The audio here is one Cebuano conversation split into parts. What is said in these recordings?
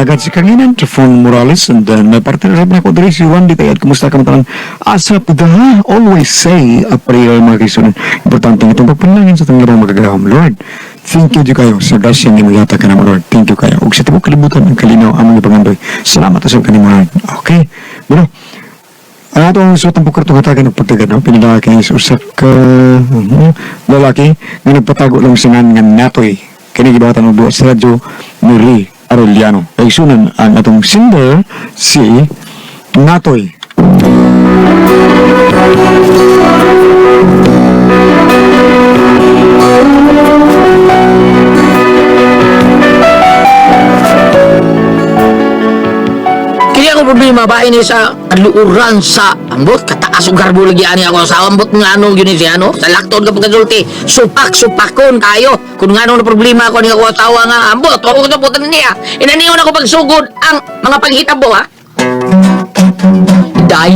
Agad si Kanginan, Trifon Morales, and then may partner sa ko diri si Juan Ditayad. Kumusta ka matalang? Asa po ha? Always say a prayer, mga kaisunan. Importante nga itong pagpanalangin sa itong labang magagahom. Lord, thank you kayo sa grasya nga imong ka namo, Lord. Thank you kayo. Ug sa tibuok kalibutan ang kalinaw among ipangandoy. Salamat sa kanimo, Lord. Okay. Bueno, ang atong suotang pukarto hatagan og pagtagad, no? Pinadala kini sa usa ka lalaki nga nagpatago lang sa ngan nga Natoy. Kini gibatan og buhat sa radyo ni Ray Arellano. Kaigsunan ang atong singer si Natoy. Kaya ang problema ba ini sa kaluuran sa ambot kataas og garbo lagi ani ako sa ambot nga ano gyud ni siya no sa lakton ka pagkasulti supak supakon kayo kung ngano na problema ako ni ako asawa nga ambot wa ko kasabutan niya inaniyon ako pagsugod ang mga panghitabo ha. Day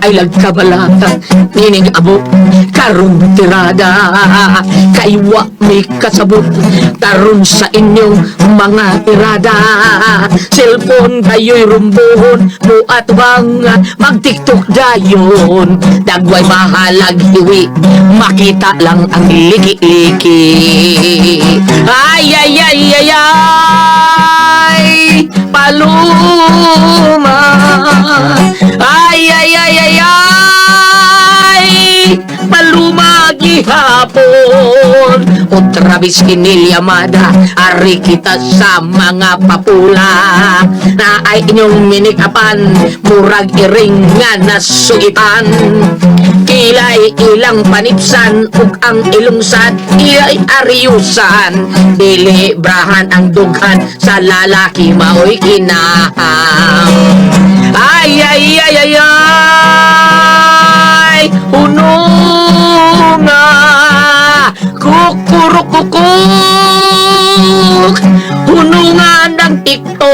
ay lagkabalata nining abo karon tirada kay wa may kasabot karon sa inyong mga tirada. Cellphone kayo'y rumbuhon mo at bang mag-TikTok dayon dagway mahalag hiwi makita lang ang liki-liki. Ay ay ay ay ay paluma, ay ay ay ay ay paluma gihapon. Otra vez kinilyamada ari kita sa mga papula na ay inyong minikapan murag iring nga nasugitan kilay ilang panipsan ug ang ilong sad ilay ariyusan dili brahan ang dughan sa lalaki maoy kinahang. Ay ay ay ay ay hununga kukurukukuk hunungan ng TikTok.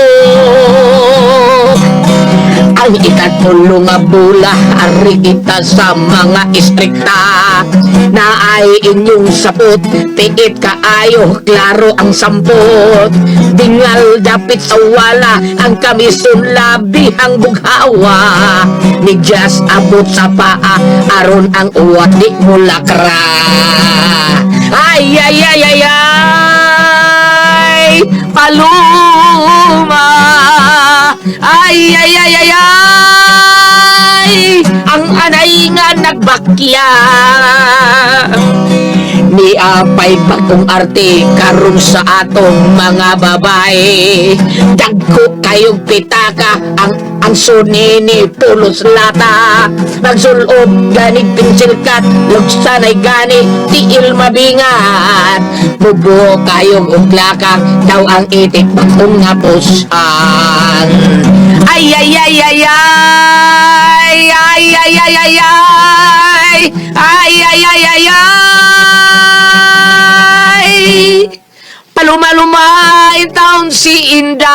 Ang ikatulo nga bula ari kita sa mga istrikta na ay inyong sapot tiit kaayo klaro ang sampot dingal dapit sa wala ang kamison labi ang bughawa ni just abot sa paa aron ang uwat di mulakra. Ay ay ay ay ay paluma, ay ay ay ay ay ang anay nga nagbakya ni apay bagong arte karon sa atong mga babae dagko kayong pitaka ang sunini pulos lata magsulob ganig pencil cut lugsanay gani tiil mabingat bubuo kayong uglaka daw ang itik bagong napusan. Ay ay ay ay ay ay ay ay ay ay ay ay ay ay ay paluma-luma in town si Inday.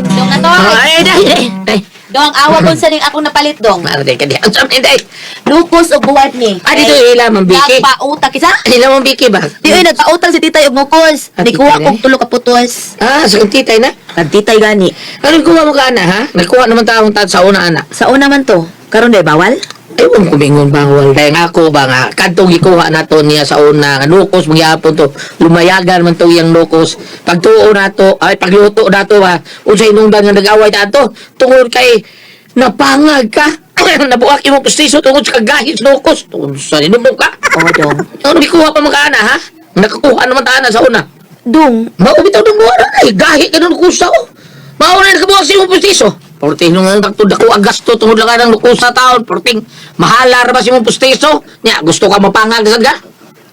Dong Natoy. Ay, day, day, day. Dong, awa kung sa ning akong napalit, dong. Maraday ka di. Ang sabi, day. Lukos og buwat ni. Ah, dito ila, Ma'am Vicky. Nagpautak isa? Ila mong Vicky ba? Di oy nagpautang si titay og mukos. Ah, Nikuha titay kog tulo ka putos. Ah, sa kang titay na? Kag titay gani. Anong kuha mo ka, ana, ha? Nagkuha naman taong tat sa una, ana. Sa una man to, karon day bawal? Ewan ko bingon bawal. Dahil nga ako ba nga, kadtong gikuha na to niya sa una, nga nukos, magyapon to, lumayagan man to iyang nukos. Pagtuo na to, ay pagluto na to ha, unsay nungdan nga nag-away na to, tungod kay napangag ka. Nabuak imong pustiso tungod sa kagahit nukos. Tungod sa ninumong ka. Oo, dong. Ano gikuha pa mga ana ha? Nakakuha naman ta ana sa una. Dong, Mao bitaw dong wala ay gahi ka nun kusa oh. Mao na nakabuak sa imong pustiso. Porting nung ang takto dako ang gasto tungod lang ng lukusa taon, porting mahala ra ba sa imong pustiso? Nya gusto ka mapangag sad ka?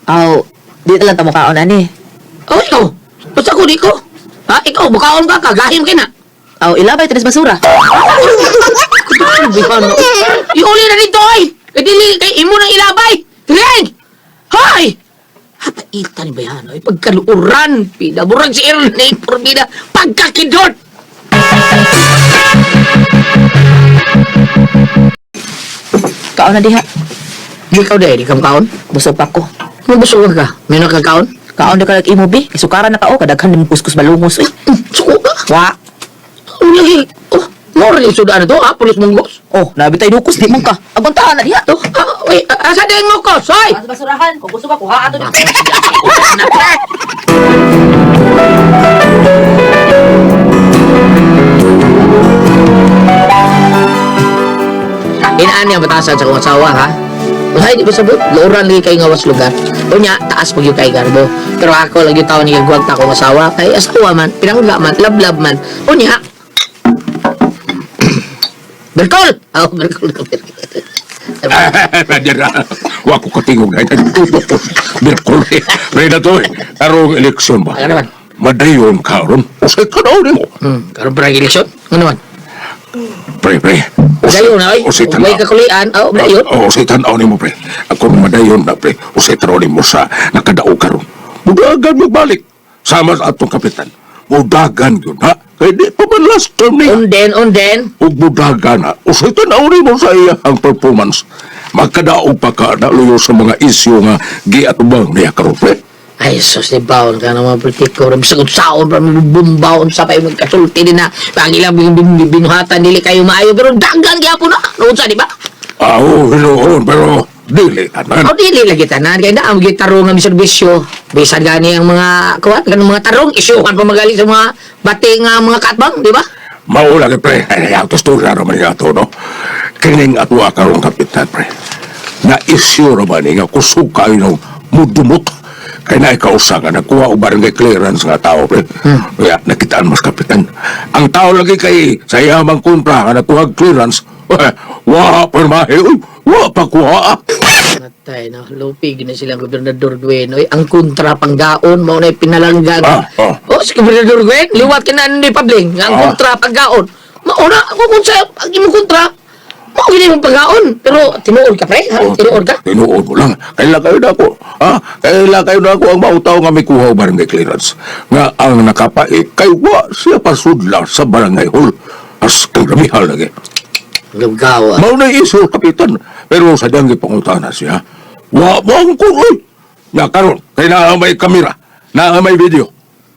aw, di lang ta mukaon ani. Oh, ikaw. Basta ko di ko. Ha, ikaw bukaon ka kagahi mo kina. Aw, ilabay tanis basura. Iuli na dito ay. Kay dili kay imo nang ilabay. Dili. Hoy! Hapaitan ba yan? Ay, pagkaluuran, pida. Murag si Ernie, porbida. Pagkakidot! Kaon na diha. Di ikaw dahil, di ka makaon? Busog pa ko. Mabusog ka. May nakakaon? Kaon na ka imo bi. Isukaran na ka o kadaghan nimo kuskus balungos uy. Suko ka. Wa. Ang lagi. Oh, mora ni sudan to, ha? Pulis munggos. Oh, nabi tayo dukos di man ka. Aguntahan na diha. To, ah, uy, asa din mo ko, soy? Sa basurahan, kung gusto ka kuha ato. Inaan niya batasan sa kong asawa, ha? Usahay, di ba sabot? Lauran lagi kayo nga was lugar. Unya, taas pag yung kay garbo. Pero ako lagi tao niya guwag ta akong asawa. Kay asawa man, pinangga man, love-love man. Unya, Berkol! Oh, berkol ka, berkol. Wa ko katingog na ito. Birkol. Pre na to eh. Karong eleksyon ba? Ano naman? Madayon karon. Usay ka daw nimo. Karon pa eleksyon? Ano naman? Pre, pre. Dayon na, oy. Usay Way tanaw. kakulian. Oh, dayon. Oo, usay tanaw nimo, pre. Ako madayon na, pre. Usay tanaw nimo sa nakadao karon. Mudagan magbalik. Sama sa atong kapitan. Mudagan yun, ha? Kay di pa man last term niya. Unden, unden. Ug mudagan ha. Usay tanaw nimo sa iya ang performance. Magkadaog pa ka na luyo sa mga isyu nga giatubang niya karon, pre. Ay, sus, ni Baon ka ng mga politiko. Bisag kung saon, pa bumbaon sa pa yung magkasulti din na. Ang ilang binuhatan, dili kayo maayo. Pero daghan gyapon na. Noon sa, di ba? Ah, oo, hinuon, pero dili tanan. O, dili lagi tanan. Kaya na, ang tarong nga may serbisyo. Bisan gani ang mga, kuwan, ganun mga tarong, isyuhan pa magaling sa mga bati nga mga katbang, di ba? Mao lagi, pre. Ay, ang storya naman nga to, no? Kining atwa karong kapitan, pre. Na issue naman nga kusog kayo ng mudumot. Kay na ikaw sa nga nagkuha og barangay clearance nga tao, pre. Kaya nakitaan mas kapitan. Ang tao lagi kay sa iyamang kontra nga nakuha clearance, wa permahe, uy, wa pa kuha. Matay, no? Lupi, gina silang Gobernador Gwen. Oy, ang kontra panggaon, mao na pinalanggan. Ah, ah. Oh, si Gobernador Gwen, liwat ka na ni Pabling. Nga ang Ah. kontra panggaon. Mauna, ako kung sa, ang imong kontra, mao gini mong panggaon. Pero, tinuod ka, pre? Ha? Oh, Tinuod ka? Tinuod mo lang. Kaila kayo na ako. Ha? Kaila kayo na ako ang mautaw nga may kuha og barangay clearance. Nga ang nakapait, kay wa siya pasudla sa barangay hall. As kay ramihal lagi. Lugaw, ah. Mao na iso, kapitan. Pero sa diyang gipangutana siya, wa mo ang kuroy. Na karon, kay naa may kamera, naa may video.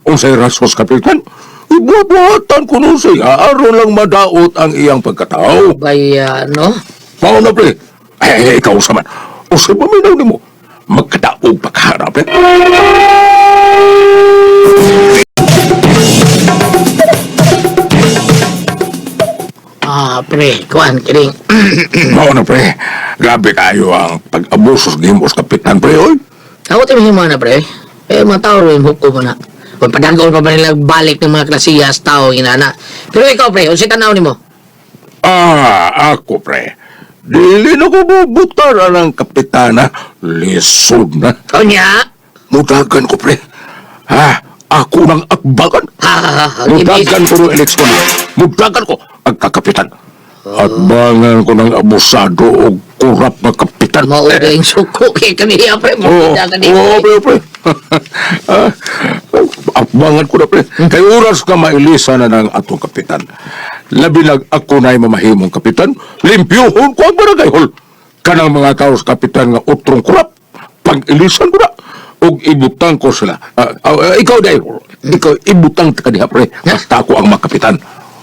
Unsay rasos, kapitan? Ibubuhatan ko nun siya, aron lang madaot ang iyang pagkatao. Baya, no? Mao na, pre. Ay, ikaw sa man. Usay paminaw nimo. Magkadaog pa ka na, pre. Ah, pre, kuan, kiring. Mao na, pre. Grabe kayo ang pag-abuso sa gimos, kapitan, pre. Oy. Ako tayo mahimo na, pre. Eh, mga tao rin, hukom mo na. Kung padagaon pa ba nila balik ng mga klasiyas, tao, inana. Pero ikaw, pre, unsay tanaw nimo? Ah, ako, pre. Dili na ko bubutar ang kapitana. Lisod na. Unya? Mudagan ko, pre. Ha? Ako nang akbagan. Ha, ha, ha, ha. Mudagan ko ng eleksyon. Mudagan ko ang kakapitan. At bangan ko ng abusado o kurap na kapitan. Mao yung suko kay kaniya, pre. Oo, Mo ka niya. oo, pre, pre. Ah, akbangan ko na, pre. Kay oras ka mailisa na ng atong kapitan. Labi nag ako na'y mamahimong kapitan, limpyuhon ko ang barangay hall. Kanang mga tao sa kapitan nga utrong kurap, pag-ilisan ko na, og ibutang ko sila. Ah, ah, ikaw dahil, ikaw ibutang ka diha, pre. Basta ako ang makapitan.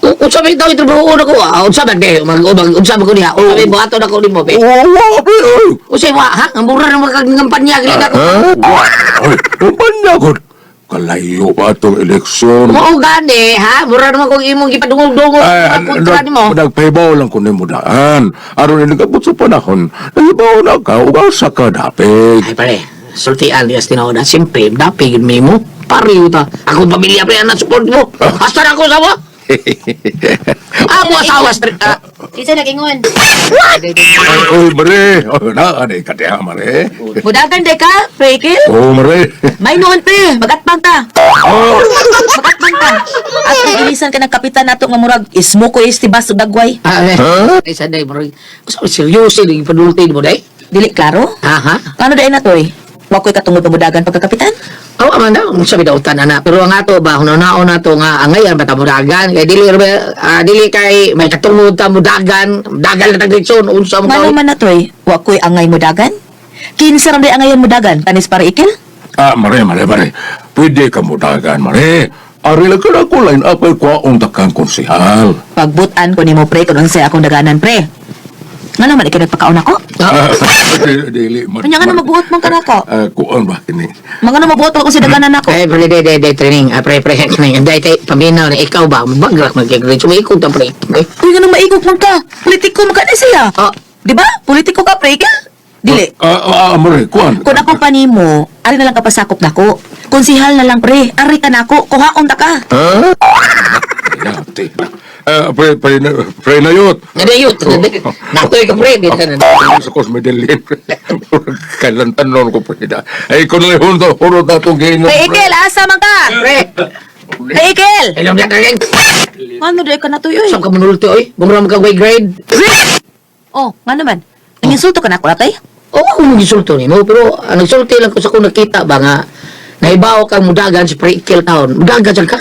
Unsa may daw itrabaho na ko? Ah, unsa man kay mag mag unsa man ko niya? Unsa may buhaton ako nimo, pre? Oo, oh, pre, oy. Unsa mo ha? Ang mura ng mga kampanya gid ako. Ah, oy, umanagod. Kalayo pa itong eleksyon. Mao gani, ha? Mura naman kung imong gipadungog-dungog Ay, ang kontra nimo. nagpahibaw lang ko nimo daan. Aron ini nagabot sa panahon, nahibaw na ka ug asa ka dapig. Ay pare, sultian dias tinuod na. Siyempre, dapig yun mo. Pareho ta. Akong pamilya pre, ang support mo. Hasta na ako sawa. Ako asawa street. Ah, Kinsa nagingon? Ay, oy, mare. Oy, na ani ka diha, mare. Mudagan day ka, pre Ikil. Oh, mare. May noon pre, magatbang ta. Oh, Magatbang ta. At ilisan ka ng kapitan nato nga murag ismo ko istibas ug dagway. ah, eh. Huh? Ay, sanday mo rin. Gusto ko seryoso, yung padultin mo, day? Dili klaro? Ha, ha? Paano day na to eh? Wa ko'y katungod nga mudagan pagkakapitan? Aw, aman na, sabi daw tanan na. Pero ang ato ba, hunaw na to nga, ang ngayon, bata mudagan. Kay dili, ah, dili kay, may katungod ta mudagan, dagal na tagdiksyon, unsa mo Ngano ka. man na to eh? Wa ko'y angay mudagan? Kinsa ram day angayan mudagan? Tanis para ikil? Ah, mare, mare, mare. Pwede ka mo dagan, mare. Ari lang ka na ko line up ay kuwaong takang konsihal. Pagbutan ko nimo pre kung unsay akong daganan pre. Nga naman ikaw nagpakaon ako? Ah, dili, man. Kanya nga na magbuot man ka nako. Ah, kuan ba kini? Mga na mabuot ako sa daganan nako. Eh, pre, de, de, de, training. Ah, pre, pre, training. Day, tay, paminaw na ikaw ba? Bagrak magkagrid. Sumaikog ta, pre. Eh, Uy, nga nang maigog man ka. Politiko man ka na siya. Ah. Di ba? Politiko ka, pre. Ka? Dili. Ah, ah, mare, kuan. Kung ako pa nimo, ari na lang kapasakop nako. Konsihal na lang, pre. Ari ka nako. Kuhaon ta ka. Yate. Ah, pre, pre, pre na yun. Nadayot. Natoy ka, pre. Dito na. Sa Cosmedelin, pre. Kailan tanon ko, pre. Ay, kung na hundo, hurot na itong ginom. Pre, Ikel, asa man ka? Pre! Pre, Ikel! Ilong lang ka Ano dahil ka na to, uy? Saan ka manulti, oy? Bumura mo ka way grade. Oh, nga naman. Nanginsulto ka na ako, atay? Oo, ako mong gisulto nimo, pero ang nagsulti lang ko sa kung nakita ba nga, naibaw kang mudagan sa pre-kill town. Mudagan siya ka.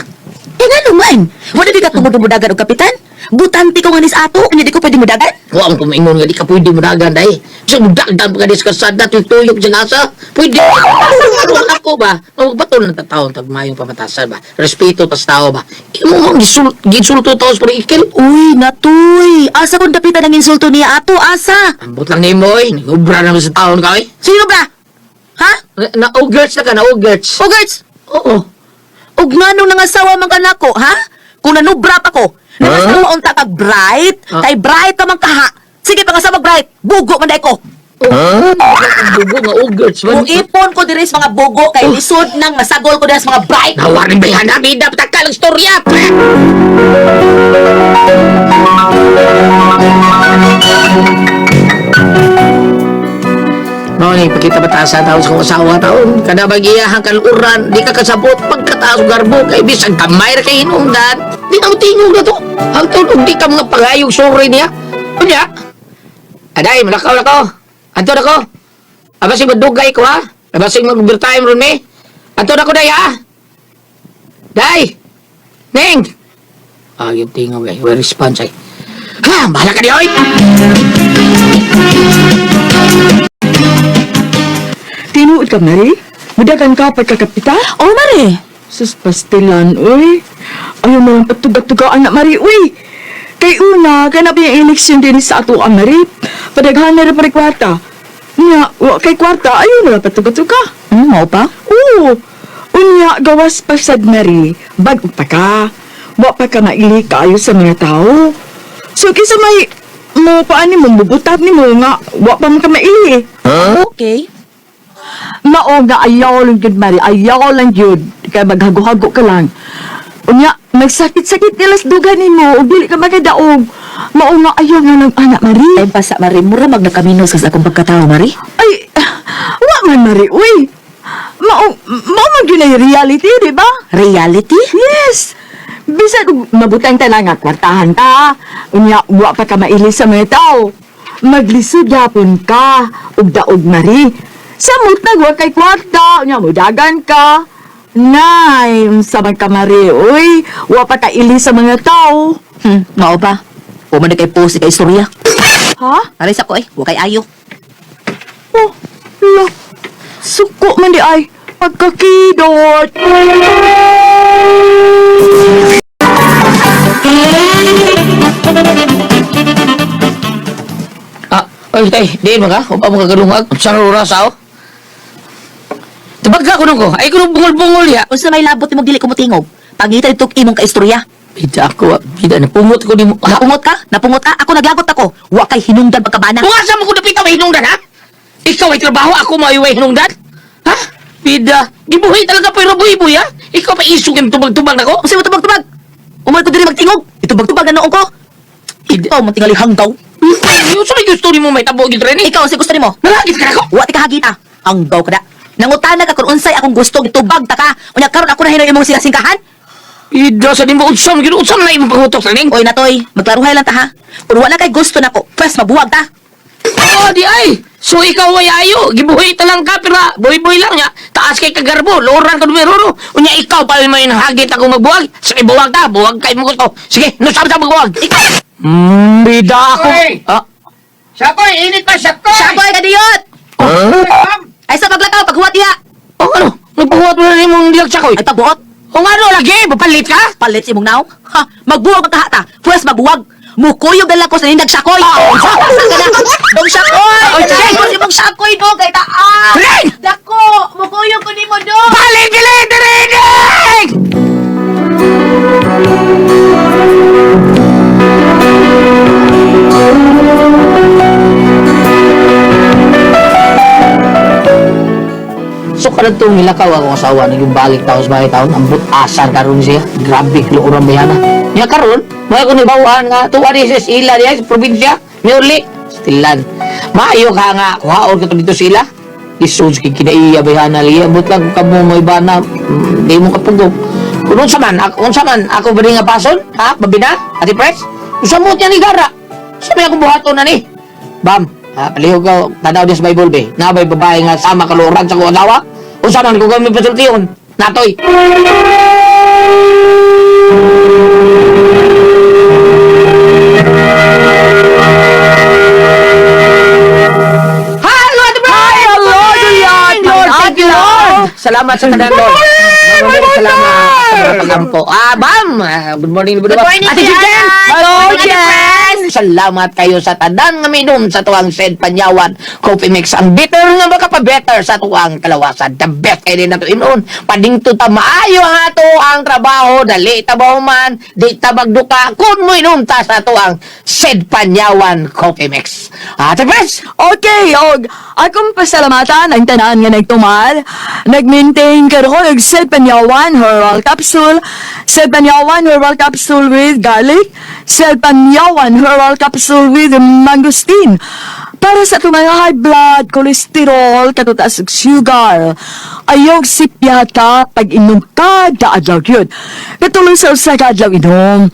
Eh, nga naman. Wala di ka tumudumudagan og kapitan? Butante ko nga nis ato, hindi di ko pwede mudagan? Wa ang kumingon nga di ka pwede mudagan dai. Sa mudagan pa ka di sa kasada, tuyok sa asa. Pwede. Pero ako ba, magbatol ng taon tag mayong pamatasan ba. Respeto tas tao ba. Imo mong gisulto tao sa pre-kill. Uy, natoy. Asa kong dapitan ang insulto niya ato, asa? Ambot lang nimo oy, nagubra na sa taon ka oy. Sino ba? Ha? Na ogirts na ka, na ogirts. Ogerts! Oo. Ug nganong nangasawa man ka nako, ha? Kung nanubra pa ko, nangasawa unta kag bright, Ah. kay bright ka man kaha. Sige pangasawa bright, bugo man dai ko. Huh? Bugo nga ogirts man. Kung ipon ko diri sa mga bugo kay lisod nang masagol ko diri sa mga bright. Nawarin ba yan? Bida, patakal ang storya! No, ni pakita batasan taon sa kong asawa taon. Kada bagiyahang kaluran, di ka kasabot pagkataas og garbo kay bisag kamay ra kay hinungdan. Di na mo tingog na to. Hangtod og di ka mga pagayog sorry niya. Unya. Aday, malakaw na ko. Anto na ko. Abasig madugay ko ha. Abasig mag-overtime ron mi. Anto na ko day ha. Day! Neng! Ah, yung tingog ay. Well response ay. Ha! Bahala ka di oy! Tinuod ka, Mary? Mudagan ka pagkakapita? Oh, mare. Sus, pastilan, uy. Ayaw mo lang patugat-tugaan na, Mary, uy. Kay una, kanap yung eleksyon din sa ato ang Mary. Padaghan na rin pare kwarta. Nga, wa kay kwarta, ayaw na lang patugat-tuga. Mao pa? Oo. Unya, gawas pa sad, Mary. Bag pa ka. Wa pa ka maili kaayo sa mga tao. So, kisa may mo paani mo, mubutat ni mo nga, wa pa man ka maili. Okay. Mao nga ayaw lang gyud Mari, ayaw lang gyud kay maghago-hago ka lang. Unya, magsakit-sakit nila sa dugan nimo ug dili ka makadaog. Mao nga ayaw nga lang anak Mari. Time pa sa mare, mura mag nakaminos sa akong pagkatao, mare. Ay, wa man Mari, uy. Mao mao man gyud na reality, di ba? Reality? Yes. Bisan og mabutang ta lang nga kwartahan ta. Unya, wa pa ka maili sa mga tao. Maglisod gyapon ka ug daog Mari. Samot na wa kay kwarta, unya mudagan ka. Nay, unsa man ka Mari, uy, wa pa ka ili sa mga tao. Mao pa. Wa man na kay post kay istorya. Ha? Aray sa ko eh, wa kay ayo. Oh, la. Suko man di ay pagkakidot. Ah, oy, tay, diin mo ka? Upa mo kagalungag. Sa oras, aw? Tubag ka kuno ko. Ay kuno bungol-bungol ya. Unsa may labot nimo dili ko motingog? Pangita dito imong kaistorya. Bida ako, ah. Bida na pungot ko nimo. Ha? Napungot ka? Napungot ka? Ako naglagot ako. Wa kay hinungdan pagkabana. Kung asa mo ko napita may hinungdan, ha? Ikaw ay trabaho, ako mo ay way hinungdan? Ha? Bida, gibuhi talaga pero buhi-buhi, ha? Ikaw pa isog yung tubag-tubag na ko? Unsa mo tubag-tubag? Umay ko diri magtingog. Itubag-tubag na noong ko. Ikaw man tingali hanggaw. Yung sa may gusto nimo may tabo gyud rin, eh. Ikaw unsay gusto nimo? Nalagit ka na ko? Wa ti kahagita. Hanggaw ka da. Nangutana ka kung unsay akong gusto gitubag ta ka. Unya karon ako na hinoy imong sinasingkahan. Bida sa nimo unsam gyud unsam na imong panghutok sa ning. Oy natoy, magklaruhay lang ta ha. Kung wala kay gusto nako, pwes mabuwag ta. Oh, di ay. So ikaw ay ayo, gibuhi ta lang ka pero buhi-buhi lang nya. Taas kay kagarbo, loran ka numero. Unya ikaw pa may nahagit ako magbuwag. Sige buwag ta, buwag kay mo gusto. Sige, no sabi ta magbuwag. Ikaw, Bida ako. Oy! Ah, Sakoy, init pa, sakoy! saboy ka diyot. Ay sa paglakaw paghuwat diha. oh ano? Buot mo na nimong dilag sakoy. Ay pagbuot. O nga no, lagi, papalit ka? Palit sa imong naong. Ha, magbuwag ang kahata. Pwes magbuwag. Mukuyog na lang ko sa nindag sakoy. Ah, Sa ka na. Dong sakoy. Oh, sige. Dako sa imong sakoy do kay taas. Ring! Dako, mukuyog ko nimo do. Palit dili, dili! So karon tong nilakaw akong asawa naging balik taon sa bahay taon ang butasan karon siya. Grabe kluoran bayana. Nya karon, mga ko nibawaan nga tuwa ni sa ila diya sa probinsya, miuli stilan. Maayo ka nga kuhaon ka to dito sila. Isuds kay kinaiya bayana liya but lang kamo mo ibana di mo kapugong. Kung unsa man, ako unsa man ako ba nga pason? Ha? Babina? Ate Pres? Unsa mo niya ni gara? Sa may akong buhaton na ni? Bam, ha, palihog ka, tanaw din sa Bible be. Nabay babae nga sama kaluran sa kong asawa. Unsa man kung kami pasultiyon, natoy. Hello, Ate Bri! Hello, Julian! Lord, thank you, Lord! Salamat sa tanan, Lord. Maraming salamat sa mga pagampo. Ah, Bam! Ah, good morning, good Good morning, Ate Kuya Jen! Alan. Hello, Good morning, Ate Jen! Salamat kayo sa tanan nga minom sa tuwang Sed Panyawan Coffee Mix. Ang bitter nga makapabetter sa tuwang kalawasan. The best kayo din nato inon. Padingto ta maayo ang ato ang trabaho. Dali ta man, di ta magduka. Kung mo inom ta sa tuwang Sed Panyawan Coffee Mix. Ate Pres! Okay, og akong pasalamatan ang tanan nga nagtumal, nag-maintain karon og Sed Panyawan Herbal Capsule, Sed Panyawan Herbal Capsule with garlic, Sed Panyawan Herbal Capsule with mangosteen. Para sa atong mga high blood, cholesterol, katutaas ug sugar. Ayaw sipyata pag inom kada adlaw gyud. Katuloy sa usa ka adlaw inom.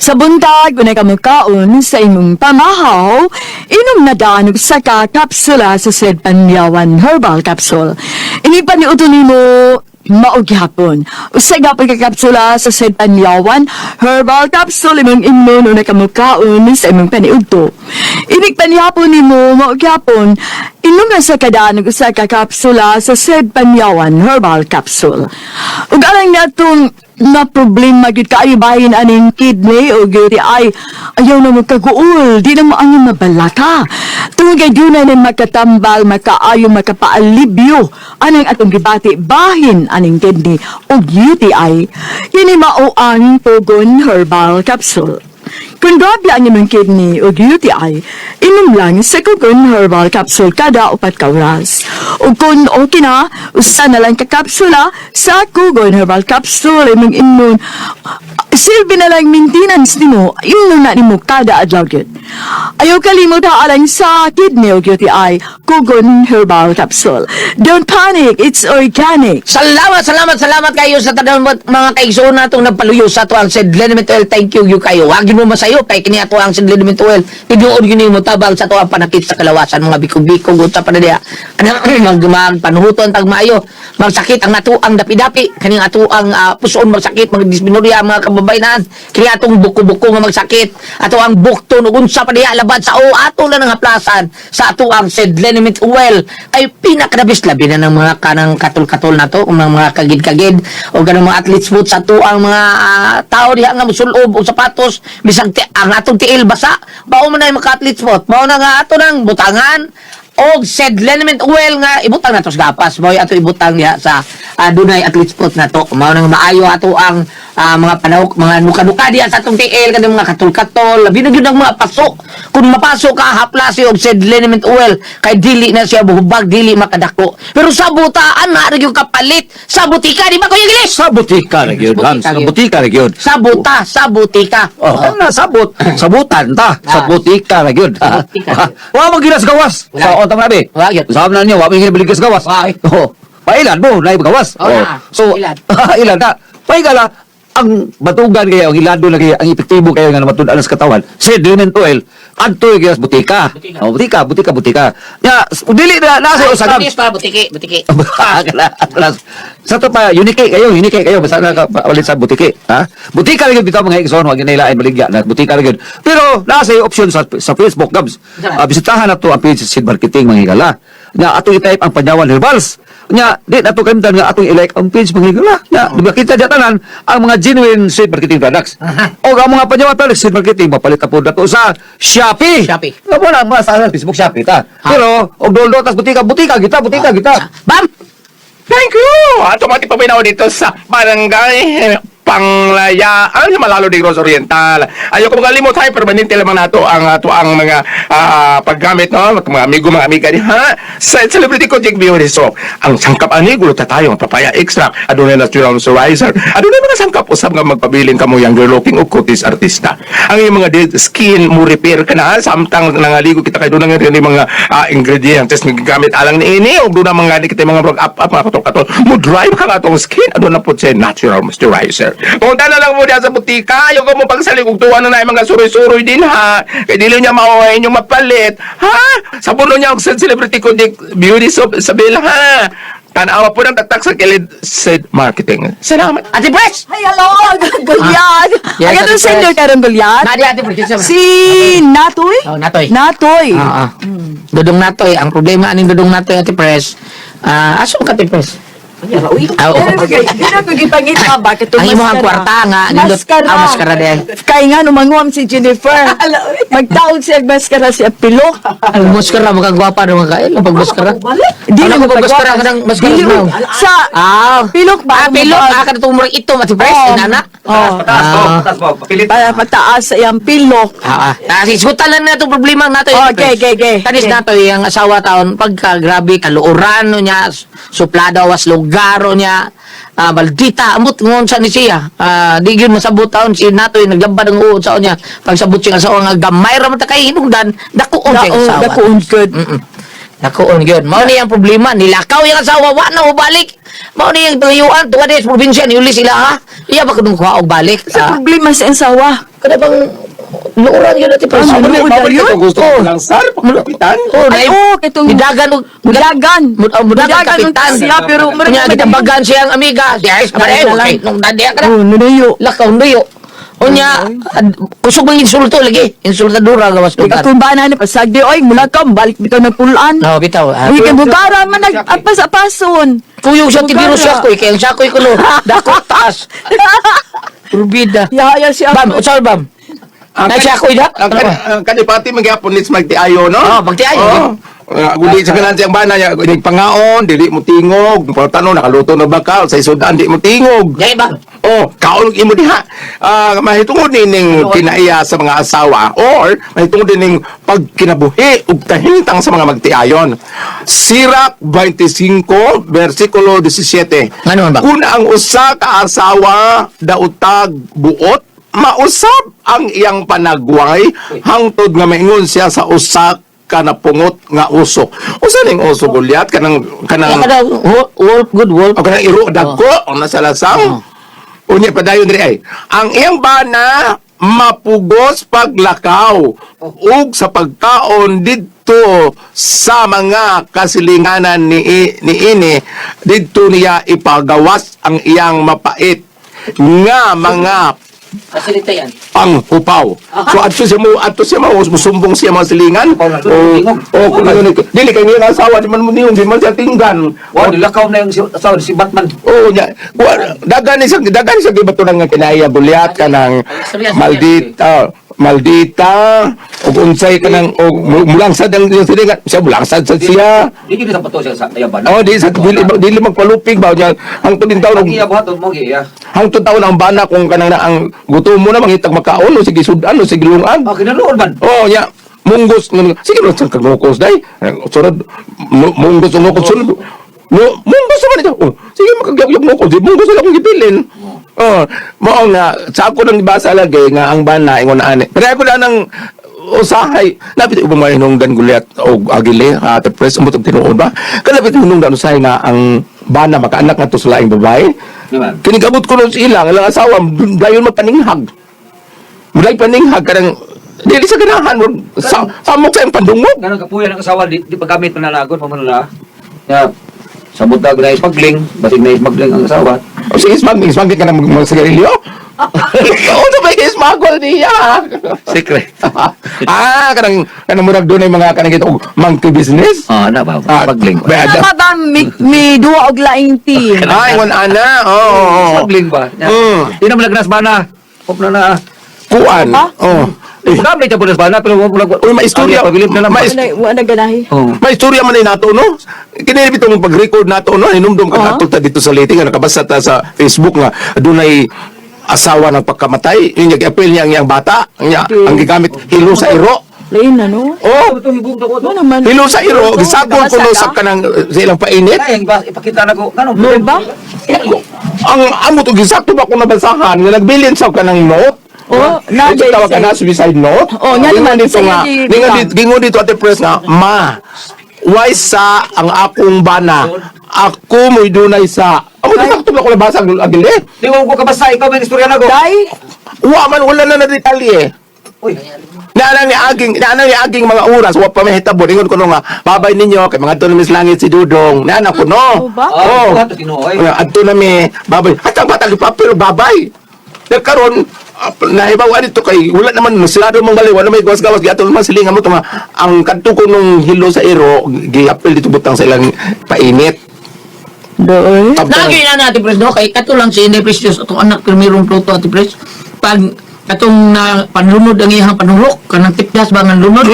Sa buntag, unay ka mukaon sa imong pamahaw, inom na daan og usa ka kapsula sa Sed Panyawan Herbal Capsule. Ini pa ni uto nimo mao gihapon. Usa gapon ka kapsula sa Sed Panyawan Herbal Capsule imong imnon unay ka mukaon sa imong paniudto. Inig panihapon nimo mao gihapon, inom na sa kadaan og usa ka kapsula sa Sed Panyawan Herbal Capsule. Ug alang natong na problema gyud kaayo bahin aning kidney o UTI, ayaw na mo kaguol, di na mo angin mabalaka tungod kay dunay na makatambal, makaayo, makapaalibyo anang atong gibati bahin aning kidney o UTI. Kini mao ang Pugon Herbal Capsule. Kung grabe ang imong kidney o UTI, inom lang sa Kugon Herbal Capsule kada 4 ka oras. O kung okay na, usa na lang ka kapsula sa Kugon Herbal Capsule imong inon. Silbi na lang maintenance nimo, inom na nimo kada adlaw gyud. Ayaw kalimot ha alang sa kidney o UTI, Kugon Herbal Capsule. Don't panic, it's organic. Salamat, salamat, salamat kayo sa tanan mga kaigsoon natong nagpaluyo sa ato ang St. Liniment Oil. Thank you, you kayo. Wag mo masayo kay kini ato ang St. Liniment Oil. Tinuod gyud nimo tabang sa ato ang panakit sa kalawasan mga bikog-bikog unsa pa na diha. Anang mag magpanuhuton tag maayo. Magsakit ang ato ang dapi-dapi kaning ato ang puson magsakit, magdisminorya ang mga kababayenan. Kini atong buko-buko nga magsakit. Ato ang bukton ug unsa pa diha labad sa o ato lang ang haplasan sa ato ang St. Liniment Oil. Ay pinakadabis labi na ng mga kanang katol-katol na to, kung mga kagid-kagid o ganang mga athlete's foot sa ato ang mga tao diha nga musulob og sapatos bisag ang atong tiil basa, bao man na yung mga athlete's foot, mao na nga ato nang butangan og said liniment oil nga ibutang nato sa gapas, mao ato ibutang diha sa dunay athlete's foot nato, mao nang maayo ato ang mga panahok, mga nuka-nuka diha sa atong tiil, kanang mga katol-katol, labi na gyud ang mga paso. Kung mapaso ka, haplasi og said liniment oil kay dili na siya buhubag, dili makadako. Pero sa butaan na gyud kapalit sa butika, di ba, Kuya Gilis? Sa butika na gyud, Hans. Sa Sa butika na gyud. Sa buta, sa butika. Oh, na sabot. Sabutan ta. Sa Ah. butika na gyud. Sa butika na gyud. Wa man gyud sa gawas. Wala. Sa ontang nabi. Wala gyud. Sa na niyo, wa man gyud sa gawas. Wa, eh. Oh. Pailan mo, naay gawas. Oh, na. So, Ilan. ilan na. Paigala, ang batugan kaya, ang ilado na kaya, ang epektibo kaya nga matud-an sa katawan, sediment oil, adto gyud sa butika. Butika. Oh, butika, butika, butika. Nya, dili na nasa usagam. Ay, pa, butiki, butiki. Kala, atlas. Sa to pa, unique kayo, basta na ka palit sa butiki, ha? Butika lang yun bitaw mga igsoon, wag ginailain maligya na butika lang yun. Pero nasa yung option sa Facebook, Gabs. Bisitahan na to ang page sa Seed Marketing mga higala. Nga atong i-type ang Panyawan Herbals. Nga di na to kalimtan nga atong i-like ang page mga higala. Nga di ba kita diya tanan ang mga genuine seed marketing products. O ang mga Panyawan products seed marketing mapalit na po nato sa Shopee. Shopee. Nga mo na mga sa Facebook Shopee ta. Pero og dol tas butika butika kita butika kita. Bam! Thank you! Ato mati paminaw dito sa barangay Panglayaan sa Malalo Negros Oriental. Ayaw ko magalimot hay permanente lamang nato ang ato ang mga paggamit no mga amigo mga amiga di ha sa celebrity ko Jake Beauty Soap. Ang sangkap ani gulot tayo ang papaya extract, adunay natural moisturizer. Adunay mga sangkap usab nga magpabilin kamo younger looking o kutis artista. Ang iyong mga dead skin mo repair ka na samtang nangaligo kita kay dunay nga rin mga ingredients nga gigamit alang niini ug dunay mga di kita mga up up mga katol-katol mo dry ka nga atong skin aduna po siya natural moisturizer. Punta na lang mo diyan sa butika, ayaw ko mo pagsalig ug tuwa na na yung mga suroy-suroy din ha. Kay dili niya maoy inyong mapalit. Ha? Sa puno niya og celebrity ko di beauty soap sa ha. Tanawa po ng tatak sa kilid said marketing. Salamat. Ate Pres! Ay, hello, Goliath. Yes, Ay, Ate anong sender Pres. karon Goliath? Nadi Ate Pres. Kinsa man? Si Natoy? Oh, Natoy. Natoy. Ah. Dudong Natoy, ang problema aning Dudong Natoy Ate Pres. Aso ka Ate Pres? Ah, oo. Pero kay ko gipangita bakit Ang imong kwarta nga nindot Maskara. ah, maskara din. Kay nga numanguam si Jennifer. Magtaog siya og maskara siya pilok. Ang maskara makagwapa naman ka. Eh, pag maskara. Di Ano na ko pag maskara magpagwapa. kanang maskara Dili, mo? Sa pilok ba? Ah, pilok ah kadto murag itom Ate Pres, Oo. inana. Oh. Pataas po, pataas po. Papilit. Para pataas sa iyang pilok. Sisgutan lang na itong problema nato. Oh, okay. Tanis Okay. nato yung asawa taon pagka grabe kaluoran no niya, suplada was lugaro niya, maldita amot ngon sa ni siya. Di gyud masabot taon si nato yung naglabad ang uod sa niya. Pagsabot siya ang asawa nga gamay ra man ta kay hinungdan, dakuon siya ang asawa. Dakuon good. Dakuon gyud. Mao ni ang problema, nilakaw yung asawa wa na balik. Mao ni ang tuyuan tuwa sa probinsya ni uli sila ha. Iya ba kunong kuha og balik? Sa problema sa asawa. Kada bang luoran yun natin Ah, pa. maluod na yun? Gusto ko lang sar, kapitan. Oh, Ay, oo, kitong- Midagan og Mudagan. Mudagan Mudagan kapitan. siya, pero Nya gitabagan siya ang amiga. Yes, pare, Dahil na lang. okay. Nung dadi ka na. Oh, nunuyo. Lakaw nuyo. Unya, kusog mang insulto lagi. Insultadura gawas lugar. Akong bana ni pasagdi oy mula ka balik bitaw ng pulaan. No, bitaw. Uy, kay bugara man nag-apas-apason. Kuyog siya tibiro Bugara. siya koy kay ang sakoy ko no. Dako taas. Turbida. Yaya siya. Bam, utsal bam. Ang Na siya koy da. Ang ang kanipati magyapon nits magtiayo no? Oh, magtiayo. Oh. Guli sa kanan siyang bana niya, ning pangaon, dili mo tingog, tanong nakaluto na bakal sa isudan di mo tingog. Yay bam. Oh, kaon imo diha. Mahitungod nining kinaiya sa mga asawa or mahitungod nining pagkinabuhi ug kahintang sa mga magtiayon. Sirak 25 versikulo 17. Ngano man ba? Kung ang usa ka asawa dautag buot, mausab ang iyang panagway hangtod nga maingon siya sa usa ka napungot nga uso. Usa ning uso Goliath kanang kanang Kada wolf good wolf. o kanang iro dagko o nasa lasang. Unya padayon diri ay. Ang iyang bana mapugos paglakaw ug sa pagkaon didto sa mga kasilinganan ni niini didto niya ipagawas ang iyang mapait nga mga Fasilita yan. panghupaw. So adto siya mo musumbong siya mga silingan. O o kung ano ni dili kay nga asawa di man mo niyon di man siya tinggan. Wow, nilakaw na yung asawa si Batman. Oo nya. Dagan ni siya gibatunan nga kinaya Goliath kanang maldita maldita ug unsay kanang og mulangsad ang iyang silingan siya mulangsad sad siya. Di gyud sa pato siya sa iya bana. Oh, di sa dili, dili magpalupig ba nya hangtod din taon Ang iya buhaton mo iya. hangtod taon ang bana kung kanang na ang gutom mo na mangitag makaon o sige sudan o sige lungan. Ah, kinaluon man. Oh, ya. Munggos sige mo sa kagmukos day. Sunod munggos ang mukos sunod. No, munggos naman ito. Oh, sige makagyag mukos. Di munggos na akong gipilin. Oh, mao nga sa ako nang gibasa lagi nga ang bana ingon ani. Pero ako na nang usahay lapit ubang may hinungdan gulyat og agile at press umot og tinuod ba kalapit hinungdan usahay nga ang bana makaanak nga to sa laing babae. Naman. Kinigabot ko nun sa ilang ilang asawa dayon mapaninghag. Mulay paninghag kanang dili sa ganahan mo sa samok sa iyang pandungog. Ganun kapuya ng asawa di, di paggamit mananagon pa man na. Ya. Sabot na na smuggling, basig na smuggling ang asawa. O sige, smuggling, smuggling ka na mag-sigarilyo? Oo, sa may smuggle niya. Secret. Ah, kanang kanang murag doon ay mga kanang ito, monkey business. Ah, na ba? Ah, Smuggling. ba- Tama ba mi duwa og laing team? Ay, ngon ana. Oo. Oo, oo. Smuggling ba? Di na malagnas ba na? Pop na na. Kuan. Ha? Oo. Eh, Gamit siya po na bana, pero wala. Uy, may istorya. Pabilib na lang. Wala wala ganahi. Oh. May istorya man ay nato, no? Kini bitong pag-record nato, no? Hinumdum ka Oo. nato ta dito sa Leyte nga nakabasa ta sa Facebook nga dunay asawa ng pagkamatay, yung nag-appeal niya ang iyang bata, ang, iya, ang gigamit hilo sa iro. Lain na no. Oh, Mo naman. hilo sa iro, gisagol ko no sa kanang sa ilang painit. Ay, ba, ipakita na ko. Ganun. Mo ba? Ang amo to gisakto ba ko nabasahan nga nagbilin sa kanang note. Oh, na Ito tawag ka na suicide note. Oh, nga Gingon naman, dito sa nga. iya Gingon gi- dito, gingon dito Ate Pres nga, ma. Why sa ang akong bana? Ako mo'y dunay sa. Amo to sakto ba ko nabasa ang agili? Di ko ko kabasa, ikaw may istorya na ko. Day. Wa man wala na na detalye. Uy. Naanang ni aging mga oras wa pa may hitabo ingon ko no nga babay ninyo kay mga adto na mis langit si Dudong. Naana ko no. Oo ba? Oh. Ah, Ginoo, ay. Adto na mi babay. Hatang bata pa pero babay. Nagkaroon nahibaw dito kay wala naman masyado mong bali wala may gawas-gawas giatol man silingan mo to nga ang kadto ko nung hilo sa iro giapil dito butang sa ilang painit. Doy. Lagi na natin, Pres, no? Kay kato lang si Inday Precious, atong anak, primerong pluto, Ate Pres. Pag katong na panlunod ang iyang panulok, kanang tipdas ba nga lunod?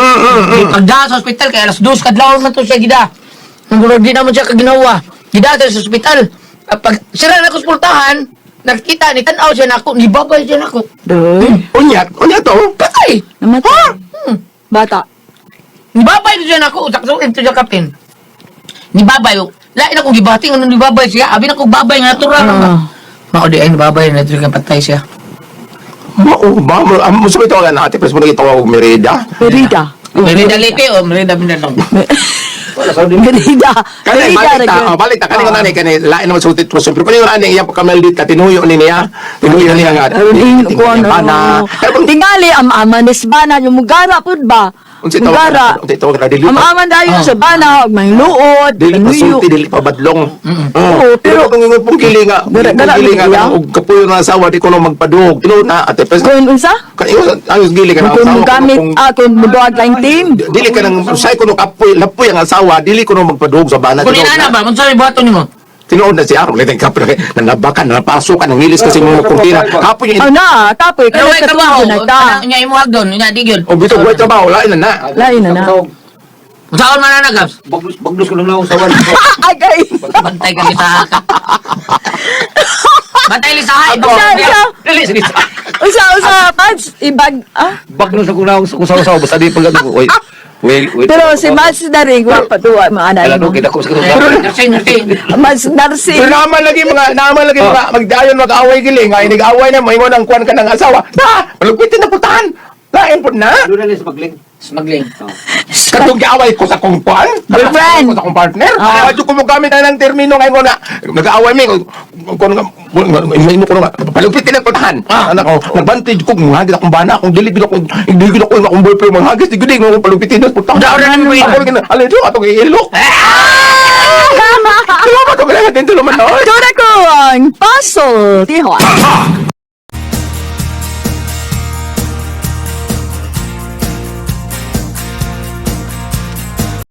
Pagda sa ospital, kay alas 2 kadlawon man to siya gida. Nung di naman siya kaginawa. Gida sa ospital. Pag sira na ko sa pultahan, nakita ni tanaw siya nako, ni babay siya nako. Doy. Unya, unya to. Patay! Namatay. Bata. Ni babay siya nako, utak sa ito siya kapin. Ni babay, oh. Lain ako gibati ano ni babay siya. Abi na ko babay nga natural. Ah. Mao di ay ni babay na diri patay siya. Mao ba mo ang muso ito ang Ate Pres mo nagitawag og Merida. Merida. Merida Leyte o Merida Mindanao. Merida. Kani Merida balik ta, ra oh, gyud. balik ta kani ko nani kani lain naman sultit ko pero kani ko nani iyang pagkameldit ka tinuyo ni niya. Tinuyo niya nga. Aron ko Tingnan niya bana. ano. Pero kung Tingali am-ama ni bana yung mugara pud ba? unsay tawag Mugara. unsay tawag na dili pa Am-aman dayon sa bana og mangluod, dili pa manuyo. sulti dili pa badlong. Oo, pero pero kung ingon pong kili nga, Gara- pong gara kili nga iya. kanang og kapuyo na asawa di ko no magpadug. Tinuod na Ate Pres. Kung unsa? Kani ang gili ka na Kung asawa mugamit, kung kung muduag lang team. dili ka nang usay ko no kapoy lapoy ang asawa dili ko no magpadug sa bana. Kung Tinuod inana na. ba, unsa may buhaton nimo? Tinuod na siya, ulit ang kapre, nanabakan, nanapasokan, nangilis kasi mga kurtina. Kapoy yung Oh na, kapoy Pero kada way trabaho, katulog na ta. kanang nya imo hagdon, nya di gyud. O bito, buhay trabaho, lain na na. Lain na na. Unsaon man na Gabs? Baglos, baglos ko lang lang sa wan. Agay. Bantay ka kita. Bantay lisahay. Usa, usa, Dili, sige. usa, usa, Mads, ibag, ah. Baglos ako na kung sawa-sawa basta di pag ano. Wait. Wait, wait. Pero si Mads na rin, wa pa tuwa, mga Ala anak no, mo. kita ko sa Nursing, nursing. Mads nursing. Pero naman lagi mga, magdayon, mag-away gili, nga, inig-away na, maingon ang kuwan ka ng asawa. Na, malugpitin na putahan. Lain po na. Doon na ni smuggling. Smuggling. Katong giaway ko sa kong kuwan. Girlfriend. Ko sa kong partner. Ah. Adyo ko mo gamit na ng termino ngayon ko na. Nag-aaway mi. Kuwan nga, ino ko nga. Palugpitin na putahan. Ah, anak ko, nagbantid ko, manghagis akong bana, akong dili gid ako, hindi gid ako akong boyfriend manghagis, di gid ko palugpitin na putahan. Daw na naman, Ako rin, alin ito, atong iilok. Salamat ko kailangan din tuluman na. Doon ako ang puzzle. Tihoy.